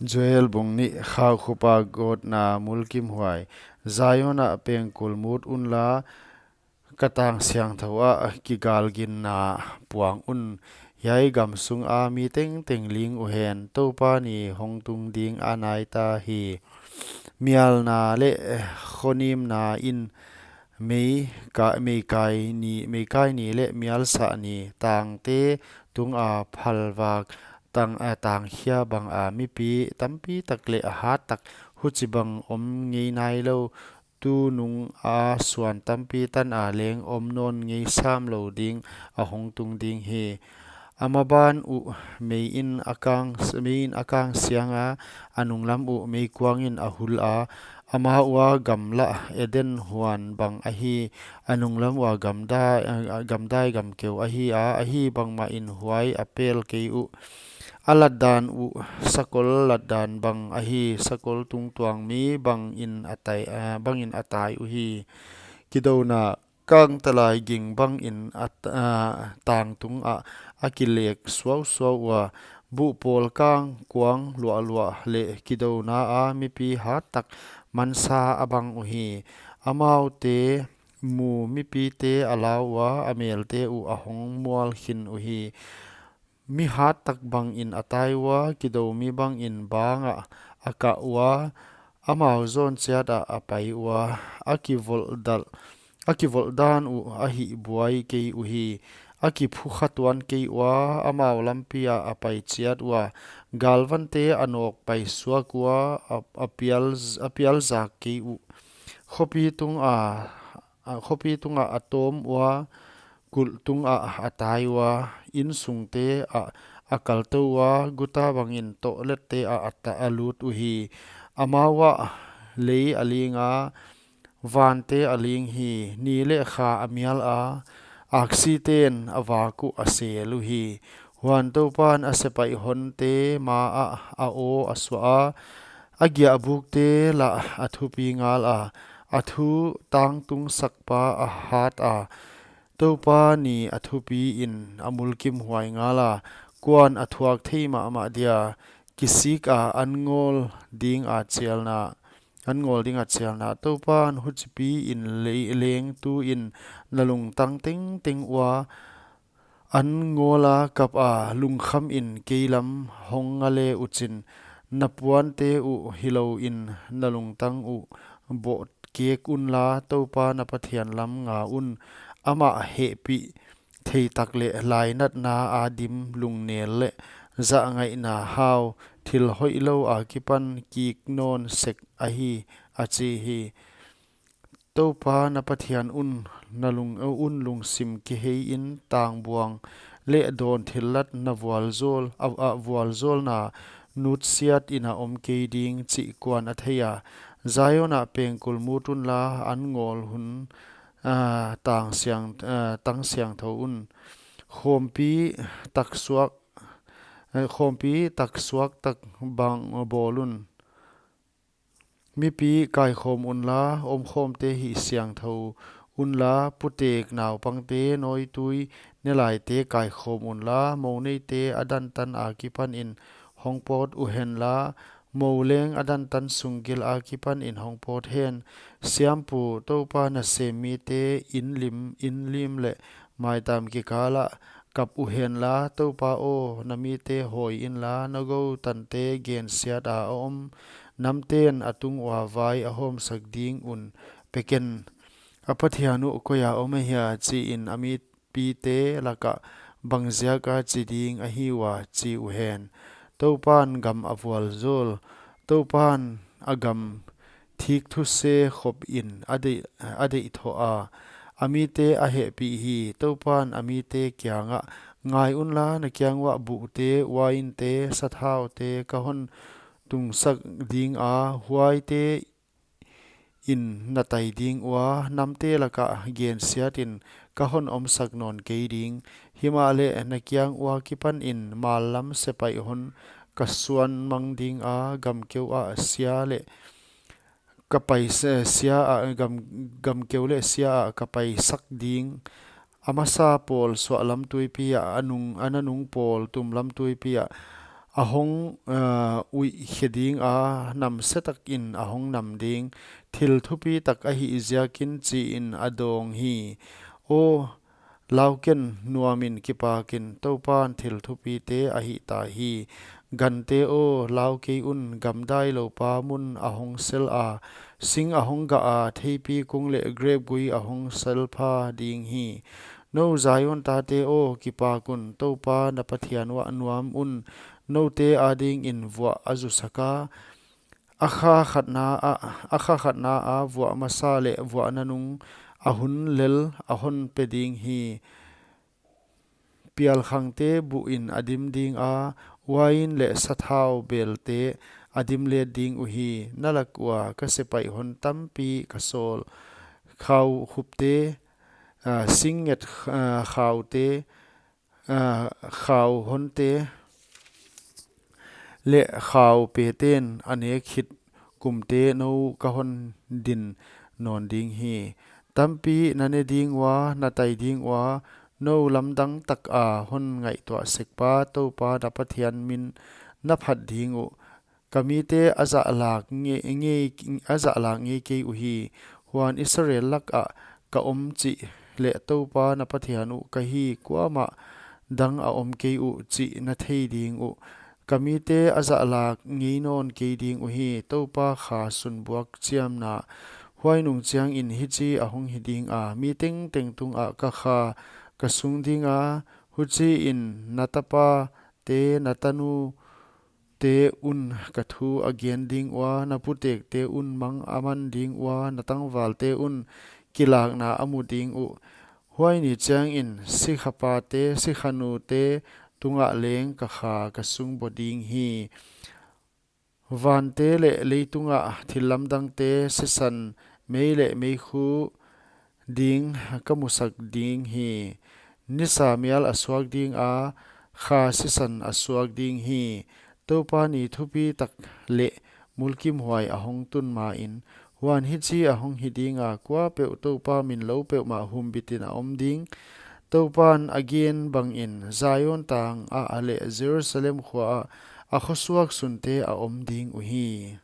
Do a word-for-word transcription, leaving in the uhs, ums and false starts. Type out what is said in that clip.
Joel bung nih. Khaukhupna gawtna mulkimhuai. Zion ah pengkul mut unla, ka tang siangthou ah kigalginna puang un. Hiai gam sunga mi tengteng ling uhen, Toupa ni hong tung ding a nai ta hi. Mialna leh khonimna in, mei ka, meikai ni, meikai ni leh mialsah ni, tangte tunga phalvak tang, eh, tangkhia banga mipi tampi tak leh a hat tak, huchibang om ngei nailou, tunung a suan tampi tana leng om nawn ngei samlou ding a hong tung ding hi. A maban uh mei in a kang, mei in a kang sianga, a nunglam uh meikuang in a hul a, ama ua gamla Eden huan bang ahi, a nunglam ua gamdai, eh, gamdai gamkeu ahi a, ahi bangmah in huai a pel kei uh. A latdan uh sakol latdan bang ahi, sakol tungtuang mi bangin a tai, eh, bangin a tai uhi. Kidouna kangtalai ging bangin a t-, ah, tang tungah a kilek suausuau ua, buh pawl kang kuang luahluah leh kidouna a mipi hat tak mansa a bang uhi. Amaute mu mipite a lau ua, a melte uh a hong mual khin uhi. Mi hat tak bangin a tai ua, kidou mi bangin bangah a kah ua, amau zawn chiat ah a pai ua, a kivolh dal, a kivolh dan uh a hihbuai kei uhi, a kiphukha tuan kei ua, amau lampi ah a pai chiat ua, galvante a nawk pai suak ua, a, a pial, a pial zak kei uh. Khopi tunga, a, khopi tungah a tawm ua, kulh tungah a tai ua, insungte ah a kaltou ua, guta bangin tohlette ah a ta a lut uhi. Amau ah lei a ling a, vante a ling hi, ni leh kha a mial a, aksiten a vak uh a sel uhi. Huan Toupan a sepaih honte ma ah a aw a suah a, a giahbukte lah a thupi ngal a, a thu tangtung sakpa a hat a, Toupa ni a thupi in a mulkimhuai ngal a, kuan a thuak thei mahmah dia, kisik a an ngawl dinga chialna, an ngawl dinga chialna. Toupan huchipi in lei, leng tuin na lungtang tengteng ua, an ngawla kap a, lungkham in kei lam hong nga le uchin, na puante uh hilouin na lungtang uh boh kek unla, Toupa na Pathian lam nga un. Amah hehpih theitak leh lainatna a dim, lungnel leh zahngaihna hau, thil hoihlou akipan kik nawn sek ahi, a chi hi. Toupa na Pathian un, na lung, un lungsim kihei in, tangbuang leh dawn thillat na vualzawl, a, a vualzawlna nutsiat in a om kei ding chih kuan a thei a. Zion ah pengkul mut unla, an ngawl hun, a, tang siang, a, tang siangthou un. Khawmpi taksuak, a, khawmpi taksuak tak bang bawl un. Mipi kaikhawm unla, omkhawmte hihsiangthou unla, putek naupangte, nawitui nelaite kaikhawm unla, mouneite a dantan akipanin hong pawt uhenla, mou leng a dantan sunggil akipanin hong pawt hen. Siampu Toupa nasem mite, inn lim, inn lim leh maitam kikal ah kap uhenla, Toupa aw, na mite hawi inla, na goutante gensiat a a om namten a tung ua vai a hawmsak ding un pe ken. A Pathian uh koi a om ahia, chiin a mipite lakah bangziaka chi ding ahi ua, chi uhen. Toupan gam a vualzawl, Toupan a gam thik thuse khopin a deih, a deih thoh a, a mite a hehpih hi. Toupan a mite kiangah, ngai unla, na kiang uah buhte, uainte, sathaute ka hon tungsak dinga, huaite in na tai ding ua, namte lakah gensiatin ka hon omsak nawn kei ding. Himahleh na kiang ua kipanin mallam sepaih hon ka suan mang dinga, gamkeu ah sia leh ka pai se-, sia ah, gam, gamkeu leh sia ah ka paisak ding. A masa pawl suahlam tuipi ah, a nung, a nanung pawl tumlam tuipi ah, a hong, uh, uih khe ding a, nam se takin a hong nam ding, thil thupi tak ahih ziakin, chiin a dawng hi. Aw, lau ken, nuamin kipakin, Toupan thil thupite a hih ta hi. Gante aw, lau kei un, gamdai loupa mun a hong sel a, sing a hong gah a, theipi kung leh grep gui a hong sel pha ding hi. Nou Zion tate aw, kipak un, Toupa na Pathian uah nuam un, noute adingin vuah a zusak a, a kha khatna a, a kha khatna a vuah masa leh vuah nanung a hun lel a hon pe ding hi. Pialkhangte buhin a dim ding a, uain leh sathau belte a dim let ding uhi. Na lak ua ka sepaih hon tampi ka sawl, khau khupte, ah, singnget, ah, khaute, ah, khau honte leh khau peten a nek khit kumte nou ka hon din nawn ding hi. Tampi na ne ding ua, na tai ding ua, nou lamdang taka hon ngaihtuah sekpa Toupa na Pathian min na phat ding uh. Ka mite a zahlak ngei, ngei, a zahlak ngei kei uhi. Huan Israel lakah ka om chih leh Toupa na Pathian uh ka hi, kuamah dang a om kei uh chih na thei ding uh. Ka mite a zahlak ngei nawn kei ding uhi, Toupa kha sunbuak chiamna. Huai nung chiangin hichi a hong hi ding a, mi tengteng tungah ka kha ka sung ding a, huchiin na tapate, na tanu te un ka thu a gen ding ua, na putekte un mang a man ding ua, na tangvalte un kilakna a mu ding uh. Huai ni chiangin sikhapate, sikhanute tungah leng ka kha ka sungbo ding hi. Vante leh leitungah thil lamdangte sisan, mei leh meikhu ding ka musak ding hi. Nisa mial a suak ding a, kha sisan a suak ding hi. Toupa ni thupi tak leh mulkimhuai a hong tun main, huan hichi a hong hi ding a, kuapeuh Toupa min lou peuhmah humbitin a om ding. Toupan a gen bangin Zion tangah leh Jerusalem khuaah a khosuak sunte a om ding uhi.